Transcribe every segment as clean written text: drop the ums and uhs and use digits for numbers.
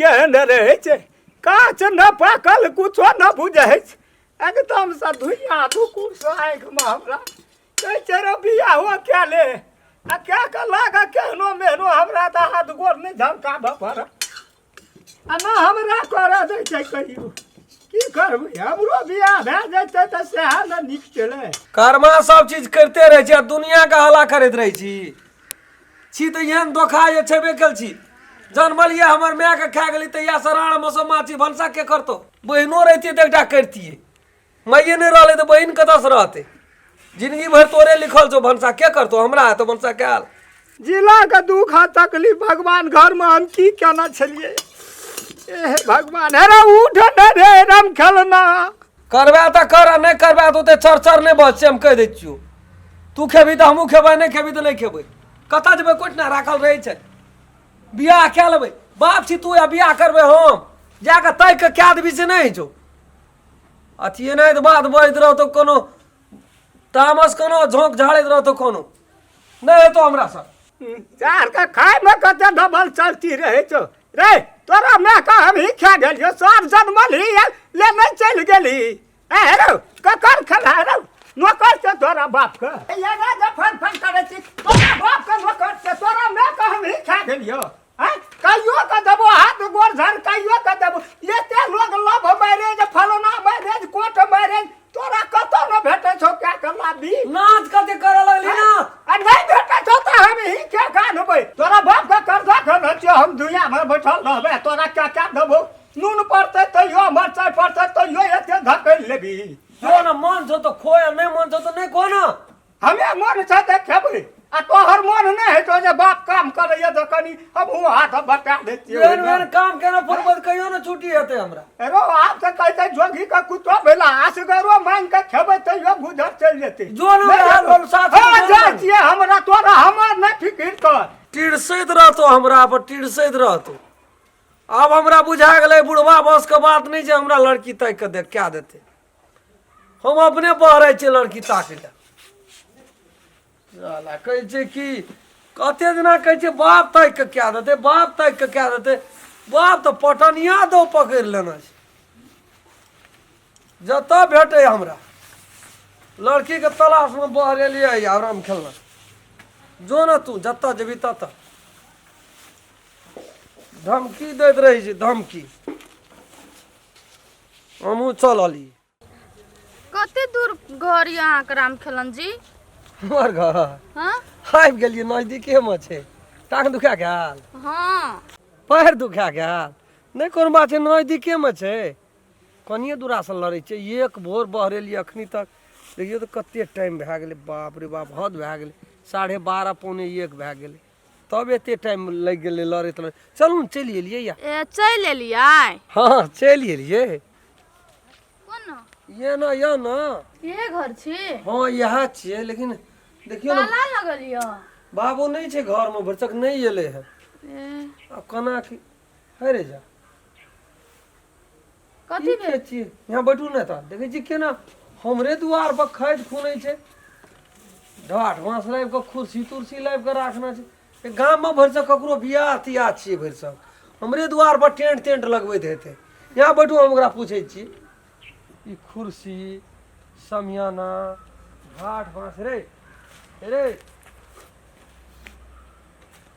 केहन रहै छै, काच न पाकल कुछो न बुझै छै, एकदमसँ धुइया धुकुरसँ आँखिमे। हमरा कहै छै रे बियाहो कए ले आ कए कऽ लाग केहनो मेहनो, हमरा तऽ हाथ गोर नहि झमकाबऽ पड़त आ न हमरा करऽ दै छै कहियो। की करबै, हमरो बियाह भए जेतै तऽ सएह ने नीक छलै। कर्मा सब चीज करिते रहै छी आ दुनियाके हल्ला करैत रहै छी। छी तऽ एहन धोखा जे छेबे कल छी। जनमलियै हमर मायके खा गेली तऽ इएह सराड़ मौसम छी। भनसा के करतौ? बहिनो रहितियै तऽ एकटा करितियै। माइए नहि रहलै तऽ बहिन कतऽसँ रहतै? जिंदगी भरि तोरे लिखल छौ। भनसा के करतौ? हमरा हेतौ भनसा कयल? जिलाके दुख आ तकलीफ भगवान, घरमे हम की केना छलियै? हे भगवान, हे रे उठ ने रे राम खेलना। करबे तऽ कर आ नहि करबे तऽ ओते चर चर नहि बजছে, हम कहि दै छियौ। तू खेबही तऽ हमहूँ खेबै, नहि खेबही तऽ नहि खेबै। कतऽ जेबै? कोइठना राखल रहै छै। बियाह कए लेबै, बाप छी तू या बियाह करबै हम? जा कऽ ताकि कऽ कए देबही से नहि होइ छौ। अथिए नहि तऽ बात बजैत रहतौ, कोनो तामस कोनो झोंक झाड़ैत रहतौ, कोनो नहि हेतौ हमरा सब। चार के खायमे कते डबल चलती रहै छौ रे। तोरा माय के हम ही खा गेलियो, सब जनमल ही ले नहि चलि गेली। ए रौ, ककर खेला रौ? नौकर छै तोरा बाप के? ये ना जे फन फन करै छी, तोरा बाप के नौकर छै? तोरा माय के हम ही खा गेलियो। आँय, कहियो के देबो हाथ गोर झर, कहियो के देबो। एते लोग लव मैरेज, फलाना मैरेज, कोर्ट मैरेज, तोरा कतौ न भेटै छौ। क्या करला दी नाच कते करऽ लगली नाच? आ नहि भेटै छौ तऽ हम ही के कानबै? तोरा बाप के कर्जा करने छियौ हम। दुनिया भर बैठल रहबै, तोरा क्या क्या देबौ? नून पड़तै तैयो, मरचाइ पड़तै तैयो एते धकेल लेबी। जो ने मन छौ तऽ खो आ नहि मन छौ तऽ नहि खो ने। हमे मन छै तऽ खेबै आ तोहर मन नहि हेतौ जे बाप काम करैया तऽ कनि हमहूँ हाथ बटा दै छियै। एहन ओहन काम केना फुरबत? कहियो ने छुट्टी हेतै हमरा। एगो आब तऽ कहै जोगी के कुत्तो भेला, असगरो मांगि के खेबै तैयो गुजर चलि जेतै। जो ने रहल होल साथ। हँ, जाइ छियै। हमरा तोरा हमर नहि फिकिर कर। टिरसैत रहतो हमरा पर, टिरसैत रहतो। आब हमरा बुझा गेलै, बुढ़वा बस के बात नहि छै। हमरा लड़की ताकि कऽ देख कए देतै, हम अपने बहरै छियै लड़की ताकै लए। साला कहै छै कि कते दिना कहै छै बाप ताकि कऽ कए देतै, बाप ताकि कऽ कए देतै। बाप तऽ पटनिया दो पकड़ि लेने छै। जतऽ भेटै हमरा लड़कीके तलाशमे बहरेलियै। आराम खेलना जो ने तू, जतऽ जेबही ततऽ धमकी दैत रहै छै, धमकी। हमहूँ चलली। कते दूर घर यऽ अहाँके राम खेलन जी? हमर घर? हाँ। आबि गेलियै, नजदीकेमे छै। टांग दुखा गेल? हाँ। पैर दुखा गेल? नहि, कोनो बात छै, नजदीकेमे छै। कनिए दूरासँ लड़ै छियै। एक भोर बहरेलियै, अखनी तक देखियौ तऽ कते टाइम भए गेलै। बाप रे बाप, हद भए गेलै। 12:30, 12:45 भए गेलै, तब एते टाइम लागि गेलै लड़ैत लड़ैत। चलू ने, चलि एलियै या। ए, चलि एलियै? हँ, चलि एलियै। कोन ये ना, ये ना। इहे घर छी? हँ, इएह छियै, लेकिन देखियौ ने। ताला लगल यऽ। बाबू नहि छै घरमे, भरिसक नहि एलै हँ। ए। आब केना की है रे? जा। कथी ई भेल? के छियै? यहाँ बैठू ने तऽ देखै छी केना हमरे दुआर पर खैद खुनै छै। ढाठ बाँस लाबि कऽ, कुर्सी तुर्सी लाबि कऽ राखने छै। ए गाममे भरिसक ककरो बियाह तियाह छियै, भरिसक हमरे दुआर पर टेंट तेंट लगबैत हेतै। यहाँ बैठू, हम ओकरा पूछै छी। ई कुर्सी, समियाना, ढाठ बाँस, रे रे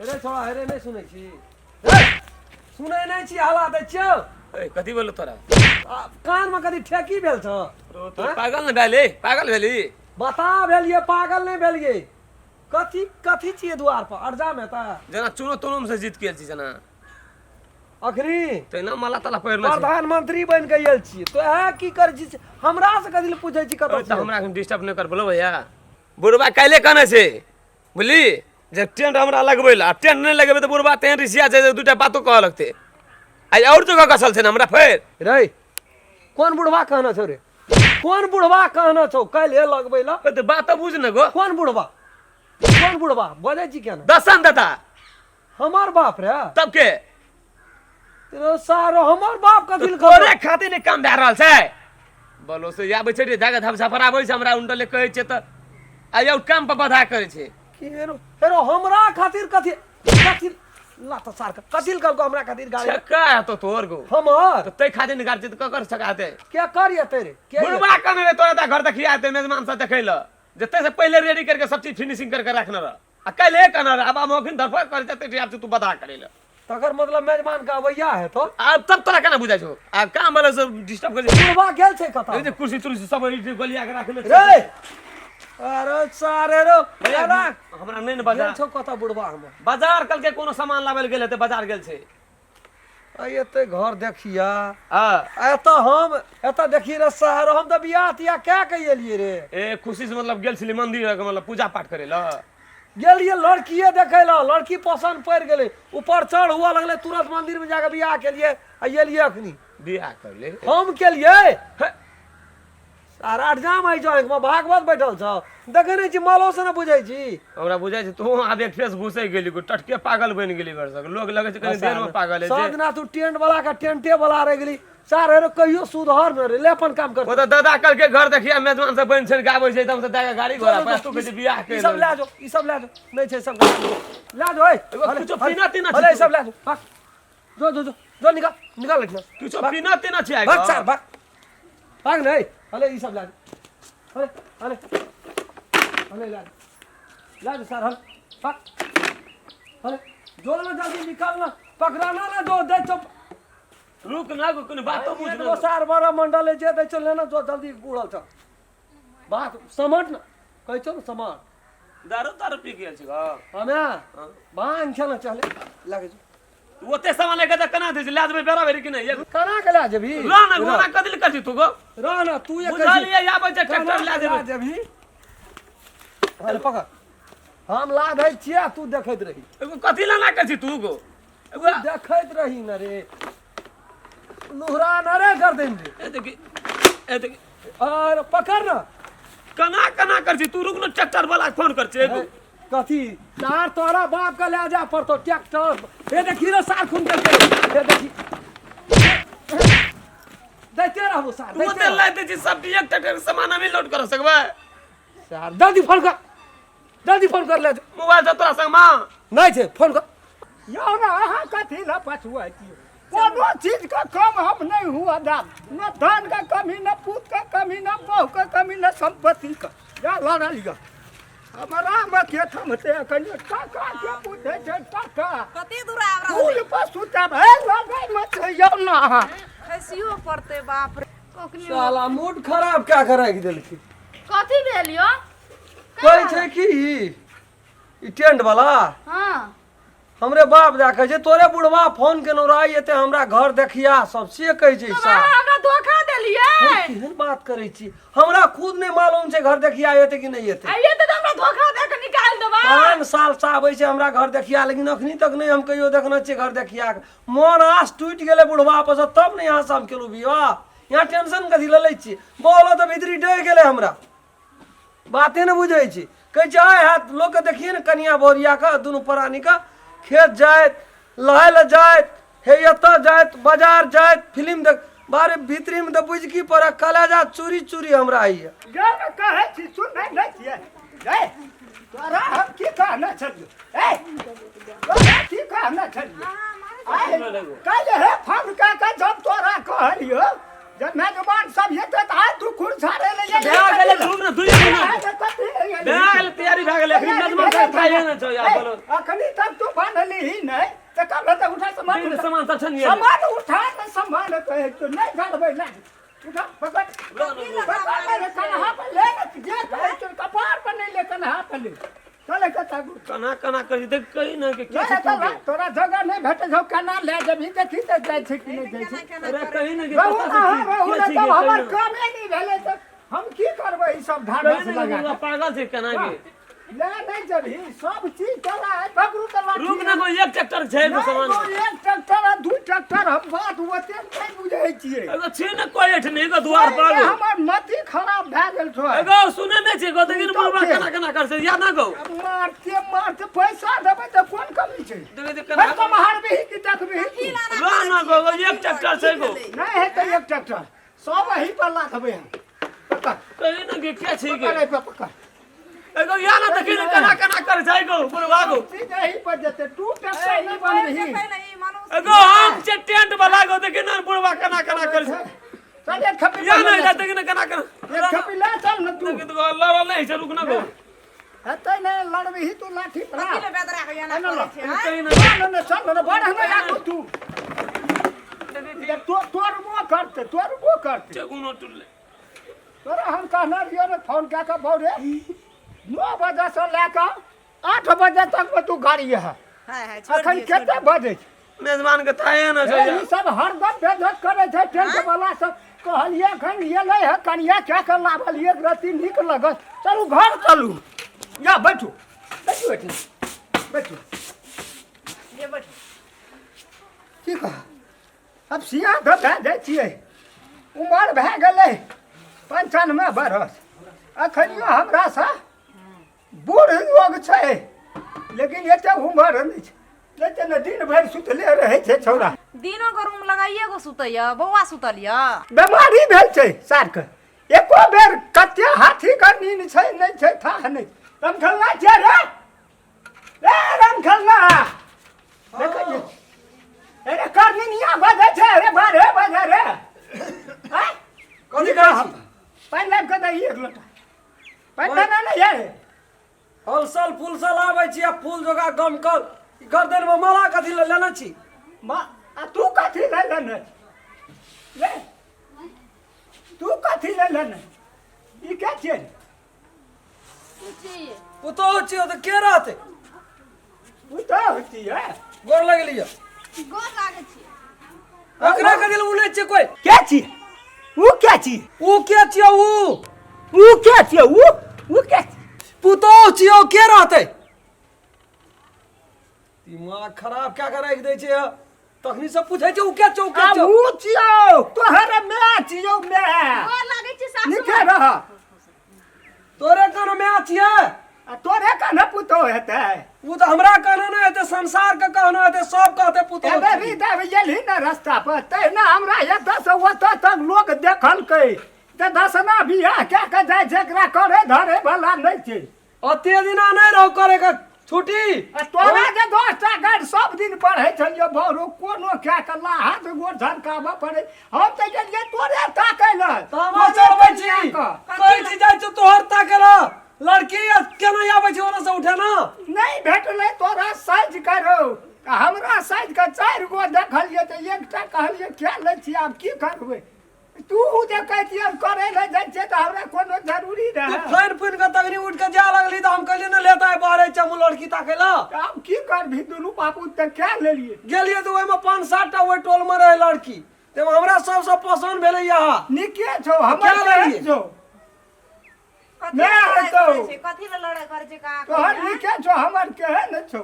रे छोड़ा, हे रे, नहि सुनै छी? हे, सुनै नहि छी? हला दै छियौ। ए, कथी बोलो तोरा? आ, कानमे कथी ठेकी भेल छौ? रो तो पागल ने भेली? पागल भेली? बता भेलियै, पागल नहि भेलियै। कथी कथी छियै दुआर पर अर्जामे तऽ? जेना चुनो तुनो से जीत के छी जेना। अखनी तहिना माला ताला पहिरने छै। प्रधानमंत्री बनि के आयल छियै तो इएह की करै छी? हमरा से कथी लए पूछै छी कतऽ ओए, तऽ छियै? हमरा एखन डिस्टर्ब नहि कर। बोलो भैया, बुढ़बा काल्हि कहने छै बुझली जे टेंट हमरा लगबै लए, आ टेंट नहि लगेबै तऽ बुढ़बा तेहन रिसिया छै जे दूटा बातो कहऽ लगतै। आइ आओर जगह कसल छै ने हमरा फेर। रे, कोन बुढ़वा कहना छौ रे? कोन बुढ़वा कहना छौ काल्हि हे लगबै लए? ओए, तऽ बात तऽ बुझ ने गो। कोन बुढ़वा? कोन बुढ़वा बजै छी केना? दसन दादा। हमर बाप रे? तब के? तेरो सारो, हमर बाप कथी लए तोरे कहतौ? खातिर नहि काम भए रहल छै। बोलो से आबै छै रे, जाके धप झपराबै छै हमरा, उंडले कहै छै तऽ आइ और काम पर बाधा करै छै। की हेरो हेरो, हमरा खातिर कथी कथी लात सार के कथी लऽ कहलको हमरा खातिर गाड़ी छक्का हेतो तोहर गो हमर तऽ तै खातिर ने गाड़ी छै तऽ ककर छक्का हेतै के कर एते रे के बुढ़बा कहने रहे तोरा तऽ घर देखिया हेतै मेजमान सब देखै लए जते से पहिले रेडी करके सब चीज फिनिशिंग करके रखने रह आ काल्हि कहने रह आब हम अखन धरफड़ करे जते आब तू बता करे लए तकर मतलब मेजमान के अबैया है तो आब तब तोरा केना बुझाइ छौ आ काम वाला सब डिस्टर्ब करै छै बुढ़वा गेल छै कतऽ जे कुर्सी तुर्सी सब ई गोलिया के राखले छै रे अरे सारे रो भैया, अरे हमरा नहि ने गेल बाजार छौ कतऽ बुढ़वा हमर बाजार कल के कोनो सामान लाबै लए गेल हेतै बाजार गेल छै आ एते घर देखिया हां आ एतऽ हम एतऽ देखी रे शहर हम तऽ बियाह तियाह कए के एलियै रे ए खुशी से मतलब गेल छली मंदिर मतलब पूजा पाठ करे लए गेलियै लड़किए देखै लए लड़की पसन्द पड़ि गेलै ऊपर चढ़ हुआ लगलै तुरंत मंदिर में जाके बियाह केलियै आ एलियै अखनी बियाह कर ले हम केलियै सारा अठजाम होइ छौ आँखिमे भागवत बैठल छौ देखै नहि छी मलो से ने बुझै छी हमरा बुझाइ छै तू आब एक फेस घुसै गेली टटके पागल बनि गेली भरसक लोग लगै छै कनी देर में पागल है सब दिना तू टेंट वाला के टेंटे वाला रहि गेली सार हेरो कहियो सुधर न रे ले अपन काम कर ओ तऽ दादा कल के घर देखिया मेजबान सब बनि छनि गाबै छै एकदम से दए के गाड़ी घोड़ा पर तू कहै छै बियाह ई के सब लए जो ई सब लए जो नहि छै सब लए जो एगो कुछो पीना तीना अरे ई सब लए जो भाग जो जो जो जो निकाल निकाल एहिठिना किछो पीना तीना छै भाग सार भाग भाग नहीं अरे ई सब लए जो अरे अरे अरे लए जो लए जो सार हल भाग अरे जो ना जल्दी निकाल ना पकड़ाना ना जो दे चुप रुक ना गो कोनो बातो बुझ एगो सार बड़ा मंडल जे दै छौ लेना जो जल्दी उड़ल छ बात समट न कहै छौ ने समट दारू तारू पी गेल छै गो हमे भांग खेलना चले लगे छौ ओते सामान लेके तऽ केना दै छै लए जेबै बेरा बेरी कि नहि केना के लए जेबही रह ना गोना कथी लए करै छी तू गो रह ना तू एक बुझलियै आबै छै ट्रैक्टर लए जेबै जेबही अरे पकड़ हम ला दै छियै तू देखैत रही एगो कथी लए ना करै छी तू गो एगो देखैत रही न रे लुहरा न रे गर्दन रे ए देखी ए देखी अरे पकड़ न केना केना करै छी तू रुक न ट्रैक्टर वाला के फोन कर छी एगो कथी तार तोरा बाप के ले जा पड़तो ट्रैक्टर हे देखी रे सार खून करके हे देखी दैते रहबो सार तू दैते ओते रहबो। ला दै छी सब एक ट्रैक्टर के सामान हमी लोड कर सकबै सार जल्दी फोन कर जल्दी फोन कर ले मोबाइल छौ तोरा संग माँ नहीं छै फोन कर यौ ने अहाँ कथी लए पछुआ छी कोनो चीजके कम हम नहि हुआ दाम न धानके कमी न पूतके कमी न बहुके कमी न सम्पत्तिके जा लड़ल यऽ हमरा के थमते एखन टाका के पूछै छै टाका कते दूर आबि रहल फूल पर सुतब हे लगै मे छै यौ ने अहाँ खसियो पड़ते बाप रे कखनी साला मूड खराब क्या के राखि देलखिन कथी भेल यौ कहै छै कि ई टेंट वाला हाँ हमरे बाप जा कहै छै तोरे बुढ़वा फोन केने रहै एते हमरा घर देखिया सब से कहै छै तो साहब अहाँ हमरा धोखा देलियै केहन बात करै छी हमरा खुद नहि मालूम छै घर देखिया एते कि नहि एते आइए तऽ हमरा धोखा दे के निकालि देबै 5 साल से आबै छै हमरा घर देखिया लेकिन अखनी तक नहि हम कहियो देखने छियै घर देखिया के मोन आस टूटि गेलै बुढ़वा पर से तब ने यहाँ से हम केलहुँ विवाह यहाँ टेंशन कथी लऽ लै छी बोलो तऽ भीतरी डहि गेलै हमरा बाते नहि बुझै छी कहै छै आय हाथ लोकके देखिए ने कनिया बोरियाके दुनू प्राणीके खेत जाइत लहै लए जाइत हे एतऽ जाइत बाजार जाइत फिल्म देख बारे भीतरीमे तऽ बुझकी पड़े कलेजा चूरी चूरी हमरा होइए यौ ने कहै छी सुनै नहि छियै रे तोरा हम की कहने छलियौ ए तोरा की कहने छलियौ आइ काल्हि हे फोन कए कऽ जब तोरा कहलियौ जे मेजबान सब एतै तऽ आइ तू खुरछारे ले भए गेलै रुक ने दुइये मिनट भए गेलै तैयारी भए गेलै अखनी मेजबान साहब खाइए ने छौ यार बोलो अखनी तक तू बान्हली ही नहि तऽ कब हेतै उठा सामान दिन उठा। सामान सब छन सामान उठा तऽ सामान कहै छौ नहि घरबै नहि उठा पकड़ पकड़ ले कन्हा पर ले ने जे कहै छौ कपार पर नहि ले कन्हा पर ले चले कतऽ केना केना करी देख कही ने कि ले के चल तोरा जगह नहि भेटै छौ केना लए जेबही देखी तऽ जाइ छै कि नहि जाइ छै अरे कही ने कि रहू कतऽ ना से रहू के ना छी तब के हमर कही ने। कामे नहि भेलै तऽ हम की करबै ई सब ढाढ़स कही ने लगा कि कऽ? पागल छै केना के ले नहि जेबही सब चीज तोरा है पकड़ू तऽ लाठी रुक ना कोई एक ट्रैक्टर छै एगो नहि, सामान गो, एक ट्रैक्टर आ दू ट्रैक्टर हम बात ओते नहि बुझै छियै एगो छै ने कोई एठ नहीं एगो द्वार पर अरे, हमर मति खराब भए गेल छौ एगो सुने नहि छै गो देखिन सुनतो बुढ़बा छै। केना केना कर छै या ना गो मारते मारते पैसा देबै तऽ कोन कमी छै देखै छै केना फेर कमहारबिही कि देखबिही तू? रह ना गो एक ट्रैक्टर छै गो नहि हेतै एक ट्रैक्टर सब एही पर लाखबै हम पकड़ कही ना कि के छै पकड़ के एहि पर पकड़ एगो या ना देखी ने केना केना करे छै एगो बुढ़वा गो। चीज एही पर जेतै, तू ट्रैक्टर नहि बनबही। एगो हम छै टेंट वाला गो, देखी ने बुढ़वा केना केना करे छै। चल एक खपी या ना जा, देखी ने केना केना। एक खपी ले चल ने तू। देखी तो लड़ल नहि छै, रुक ना गो। हेतै नहि, लड़बही तू लाठी पर। कथी ले बेदरा के एना करै छै, आँय? कहीं ना। चल ने, चल ने, बड़ हमरा आगू तू। तोड़बो करतै, तोड़बो करतै। चगुनो टुटलै। तोरा हम कहने रहियो रे फोन कए कऽ, बौरे 9 बजेसँ लए कऽ 8 बजे तकमे तू गाड़ी है। हाय हाय, छोड़ि अखन दियौ, छोड़ि कते बजै छै? मेजबान के थाहे न छै। ई सब हरदम बेइज्जत करै छै टेंट वाला सब। कहलियै एखन एलै है कनिया कए कऽ लाबल, एक रत्ती नीक लगत। चलू घर चलू, या बैठू बैठू एठिन बैठू। दियौ। बैठू। की कह, आब सियाह तऽ भए जाइ छियै, उमर भए गेलै 95 बरस। अखनियो हमरासँ बूढ़ लोग छै, लेकिन एते उमर नहि छै। नहि तऽ ने दिन भरि सुतले रहै छै छौड़ा। दिनो के रूम लगाइए गो सुतैया बौआ, सुतल यऽ। बेमारी भेल छै सारके, एको बेर कते हाथीके नीन छै नहि छै थाह नहि। रमखेलना छियै रे, ए रमखेलना, देखै छियै? अरे करनिया बजै छै रे, बारे बजै रे। आँय? कथी करै छी? पानि लाबि कऽ दही एक लोटा पानि देना नहि ये। हलसल फुलसल आबै छी आ फूल जोगा गमकल गर्दन मे माला कथी ले लेने छी? मा आ तू कथी ले लेने छी? ले तू कथी ले लेने ई के छियै? पुतोहु छियौ तऽ के रहतै? पुतोहु छियै। गोर लगलियै। गोर लागै छी। ओकरा कथी ले उलै छियै कोइ? के छियै ऊ? के छियै ऊ? के छियौ ऊ? ऊ के छियै ऊ? ऊ के छियै? पुतोहु छियौ, के रहतै? दिमाग खराब कए कऽ राखि दै छै। तखनी सब पूछै छै ऊ के छियौ, के आ छियौ। ऊ छियौ तोहर माय छियौ, माय। गोर लागै छी सासु। नीके रह। तोरे कोनो माय छियै? आ तोरे कहने पुतोहु हेतै? ऊ तऽ हमरा कहने नहि हेतै, संसार के कहने हेतै, सब कहतै पुतोहु एबे छियै। भी देव गेलही ने रस्ता पर, तहिना हमरा एतऽ से ओतऽ तक लोक देखलकै तऽ दसना बियाह कए कऽ जाइ छै, एकरा करे धरे वाला नहि छै। ओते दिना नहि रहौ करे के छुट्टी। आ तोरा जे 10टा गाड़ि सब दिन पढ़ै छलियौ भौरो, कोनो कए कऽ लाहत गोर झरकाबऽ पड़ै। हम तऽ गेलियै तोरे ताकै लए। तऽ हम चलबै छी, कहै छी जाइ छी तोहर ताकै लए। लड़की केना आबै छै ओना से उठे ना नहि भेटलै तोरा साइज करो। हमरा साइज के 4 गो देखलियै तऽ एकटा कहलियै क्या लै छी, आब की करबै? तू जे कहतियै हम करे लए जाइ छियै तऽ हमरा कोनो जरूरी तू रहै। फाइन फुइन के तखनी उठि के जाय लगली तऽ हम कहलियै ने लेता बहरै छै हम लड़की ताकै लए। तऽ आब की करबही? दुनू बाबू तऽ कए लेलियै। गेलियै तऽ ओहिमे 5-7 टा ओहि टोल मे रहै लड़की, ताहिमे हमरा सबसँ पसन्द भेलै यहाँ। नीके छौ हमर। क्या लेलियै? केहन छौ? कथी ले नहि लड़ाइ हेतौ। करै छै? कथी ले लड़ाइ करै छै का? तोहर नीके छौ, हमर केहन छौ?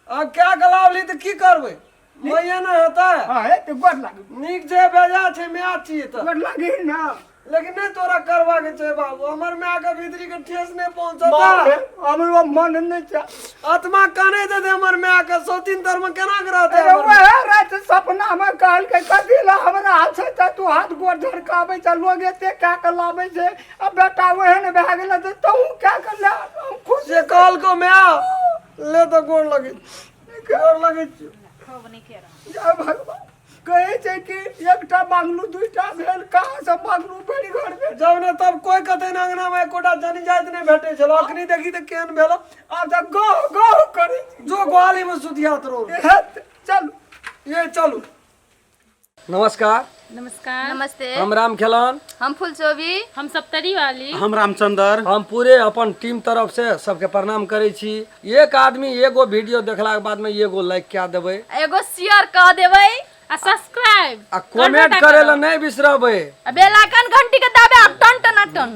आ क्या गलावली तऽ की करबै, मैया नहि हेतै? हँ हे तऽ गोर लागी। नीक छै बेजा छै, माय छियै तऽ गोर लागी ना। लेकिन नहि तोरा करबाक छै बाबू, हमर माय के भीतरी के ठेस नहि पहुंचता। बाप रे, हमरो मन नहि छै। आत्मा काने देते हमर माय के, सौतीन तर में केना के रहते? अरे हमर वएह राति सपना मे कहलकै कथी लए हमरा छै तऽ तू हाथ गोर झरकाबै छै, लोग एते कए कऽ लाबै छै आ बेटा ओहन भए गेलै तऽ तहूँ कए कऽ ले, हम खुश। से कहलको माय ले तऽ गोर लगे, गोर लगे छियौ। खूब नीके रह। जय भगवान। कहै छै कि एकटा मांगलू दूटा भेल, कहाँ से मांगलू भरि घर भेल। जब ने तब कोई कतै ने अंगना में एकोटा जनी जाइत नहि भेटै छल, अखनी देखी तऽ केहन भेल। आब तऽ गह गह करै छै। जो ग्वाली में सुतियात रहो। हेत, चलू। ये चलू। नमस्कार। नमस्कार। नमस्ते। हम राम खेलन। हम फुलचोबी। हम सप्तरी वाली। हम रामचंद्र। हम पूरे अपन टीम तरफ से सबके प्रणाम करै छी। एक आदमी एगो वीडियो देखला के बाद में एगो लाइक कए देबै, एगो शेयर कऽ देबै आ सब्सक्राइब आ कमेंट करे ला नहीं बिसरबै आ बेल आइकन घंटी के दाबे, आब टन टन टन।